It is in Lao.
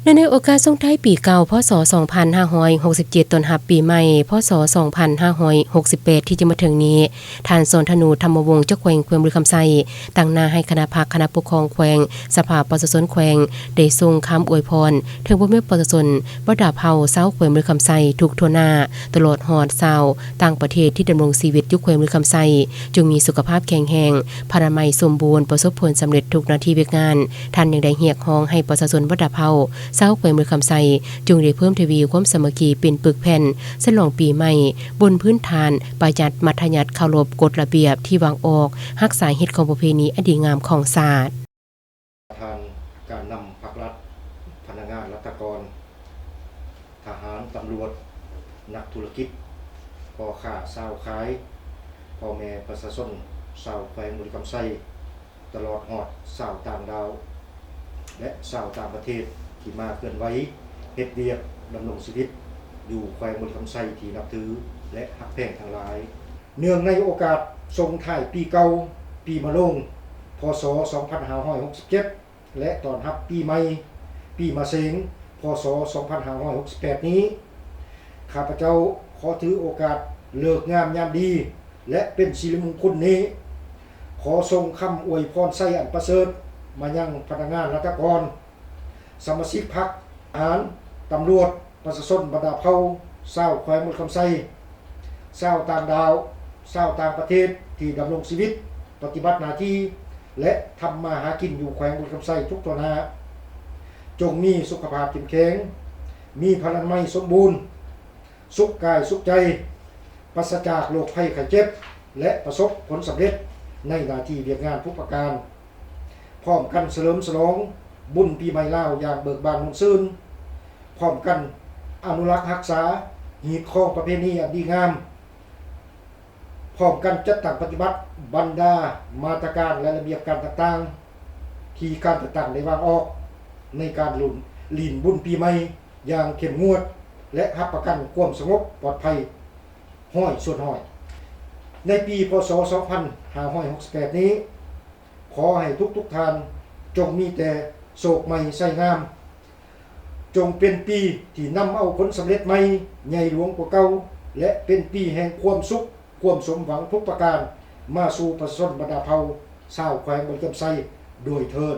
ເນື່ອງໃນໂອກາດສົ່ງທ້າຍປີເກົ່າ ພ.ສ. ສອງພັນຫ້າຮ້ອຍຫົກສິບເຈັດ ຕ້ອນຮັບປີໃໝ່ ພ.ສ. ສອງພັນຫ້າຮ້ອຍຫົກສິບແປດ ທີ່ຈະມາເຖິງນີ້, ທ່ານ ສອນທະນູ ທຳມະວົງ ເຈົ້າແຂວງແຄມບໍລິຄຳໄຊ ຕາງໜ້າໃຫ້ຄະນະພັກ, ຄະນະປົກຄອງແຂວງ, ສະພາປະຊາຊົນແຂວງ ໄດ້ສົ່ງຄຳອວຍພອນເຖິງພໍ່ແມ່ປະຊາຊົນບັນດາເຜົ່າຊາວແຂວງບໍລິຄຳໄຊທຸກທົ່ວໜ້າ, ຕະຫຼອດຮອດຊາວຕ່າງປະເທດທີ່ດຳລົງຊີວິດຢູ່ແຂວງບໍລິຄຳໄຊ, ຈົ່ງມີສຸຂະພາບແຂງແຮງ, ພະລານາໄມສົມບູນ, ປະສົບຜົນສຳເລັດທຸກໜ້າທີ່ວຽກງານ. ທ່ານຍັງໄດ້ຮຽກຮ້ອງໃຫ້ປະຊາຊົນບັນດາເຜົ່າຊາວແຂວງບໍລິຄຳໄຊ ຈົ່ງໄດ້ເພີ່ມທະວີຄວາມສາມັກຄີເປັນປຶກແຜ່ນ ສະຫຼອງປີໃໝ່ບົນພື້ນຖານປະຢັດ, ມັດທະຍັດ, ເຄົາລົບກົດລະບຽບທີ່ວາງອອກ, ຮັກສາຮີດຄອງປະເພນີອັນດີງາມຂອງຊາດ. ປະທານການນຳພັກລັດ, ພະນັກງານລັດຖະກອນ, ທະຫານ, ຕຳຫຼວດ, ນັກທຸລະກິດ, ພໍ່ຄ້າຊາວຂາຍ, ພໍ່ແມ່ປະຊາຊົນຊາວແຂວງບໍລິຄຳໄຊ, ຕະຫຼອດຮອດຊາວຕ່າງດ້າວ ແລະ ຊາວຕ່າງປະເທດທີ່ມາເຄື່ອນໄຫວເຮັດວຽກດຳລົງຊີວິດຢູ່ແຂວງບໍລິຄຳໄຊທີ່ນັບຖື ແລະ ຮັກແພງທັງຫຼາຍ. ເນື່ອງໃນໂອກາດສົ່ງທ້າຍປີເກົ່າ, ປີມະໂລງ ພ.ສ. ສອງພັນຫ້າຮ້ອຍຫົກສິບເຈັດ ແລະ ຕ້ອນຮັບປີໃໝ່, ປີມະເສັງ ພ.ສ. ສອງພັນຫ້າຮ້ອຍຫົກສິບແປດ ນີ້, ຂ້າພະເຈົ້າຂໍຖືໂອກາດເລີກງາມຍາມດີ ແລະ ເປັນສິລິມຸງຄຸນນີ້, ຂໍສົ່ງຄຳອວຍພອນໄຊອັນປະເສີດມາຍັງພະນັກງານລັດຖະກອນ, ສະມາຊິກພັກ, ທະຫານ, ຕຳຫຼວດ, ປະຊາຊົນບັນດາເຜົ່າຊາວແຂວງບໍລິຄຳໄຊ, ຊາວຕ່າງດ້າວ, ຊາວຕ່າງປະເທດທີ່ດຳລົງຊີວິດ, ປະຕິບັດໜ້າທີ່ ແລະ ທຳມາຫາກິນຢູ່ແຂວງບໍລິຄຳໄຊທຸກທົ່ວໜ້າ, ຈົ່ງມີສຸຂະພາບເຂັ້ມແຂງ, ມີພະລານາໄມສົມບູນ, ສຸກກາຍສຸກໃຈ, ປາສະຈາກໂລກໄພໄຂ້ເຈັບ ແລະ ປະສົບຜົນສຳເລັດໃນໜ້າທີ່ວຽກງານທຸກປະການ, ພ້ອມກັນສະເຫຼີມສະຫຼອງບຸນປີໃໝ່ລາວຢ່າງເບີກບານມ່ວນຊື່ນ, ພ້ອມກັນອະນຸລັກຮັກສາຮີດຄອງປະເພນີອັນດີງາມ, ພ້ອມກັນຈັດຕັ້ງປະຕິບັດບັນດາມາດຕະການ ແລະ ລະບຽບການຕ່າງໆ ທີ່ການຈັດຕັ້ງໄດ້ວາງອອກໃນການລຸ້ນ ຫຼິ້ນບຸນປີໃໝ່ຢ່າງເຂັ້ມງວດ ແລະ ຮັບປະກັນຄວາມສະຫງົບປອດໄພຮ້ອຍສ່ວນຮ້ອຍ. ໃນປີ ພ.ສ. ສອງພັນຫ້າຮ້ອຍຫົກສິບແປດ ນີ້, ຂໍໃຫ້ທຸກໆທ່ານຈົ່ງມີແຕ່ໂຊກໃໝ່ໄຊງາມ, ຈົ່ງເປັນປີທີ່ນຳເອົາຜົນສຳເລັດໃໝ່ໃຫຍ່ຫຼວງກວ່າເກົ່າ ແລະ ເປັນປີແຫ່ງຄວາມສຸກ, ຄວາມສົມຫວັງທຸກປະການມາສູ່ປະຊາຊົນບັນດາເຜົ່າຊາວແຂວງບໍລິຄຳໄຊດ້ວຍເທີ້ນ.